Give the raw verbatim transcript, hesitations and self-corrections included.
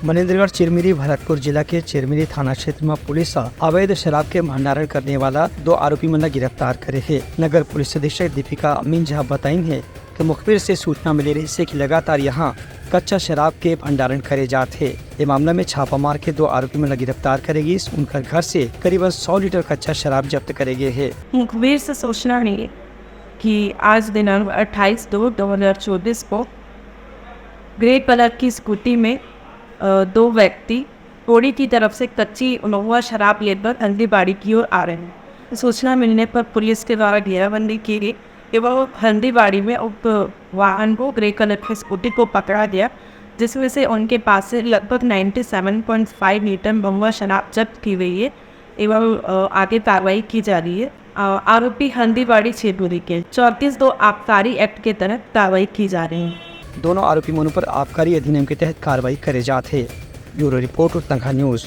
मनेंद्रगढ़ चिरमिरी भरतपुर जिला के चिरमिरी थाना क्षेत्र म पुलिस ह अवैध शराब के भंडारण करने वाला दो आरोपी मन ल गिरफ्तार करे हे। नगर पुलिस अधीक्षक दीपिका मिंज ह बताइन हे कि मुखबिर से सूचना मिले रहिस हे कि लगातार यहाँ कच्चा शराब के भंडारण करे जात हे। ये मामला में छापा मार के दो आरोपी मन ल गिरफ्तार करे गिस। उनकर घर से करीबन सौ लीटर कच्चा शराब जब्त करे गे हे। मुखबिर से सूचना मिली कि आज दिनांक अट्ठाईस दो दो हज़ार चौबीस को ग्रे कलर की स्कूटी में, अ, दो व्यक्ति पोड़ी की तरफ से कच्ची महुआ शराब लेकर हल्दीबाड़ी की ओर आ रहे हैं। सूचना मिलने पर पुलिस के द्वारा घेराबंदी की गई एवं हल्दीबाड़ी में उक्त वाहन को, ग्रे कलर की स्कूटी को पकड़ा गया, जिसमें से उनके पास से लगभग ninety seven point five litre महुआ शराब जब्त की गई है एवं, अ, आगे कार्रवाई की जा रही है। अ, आरोपी हल्दीबाड़ी क्षेत्र के चौंतीस दो आबकारी एक्ट के तहत कार्रवाई की जा रही है। दोनों आरोपी मन पर आबकारी अधिनियम के तहत कार्रवाई करे जात हे। Bureau report, Uttankha news.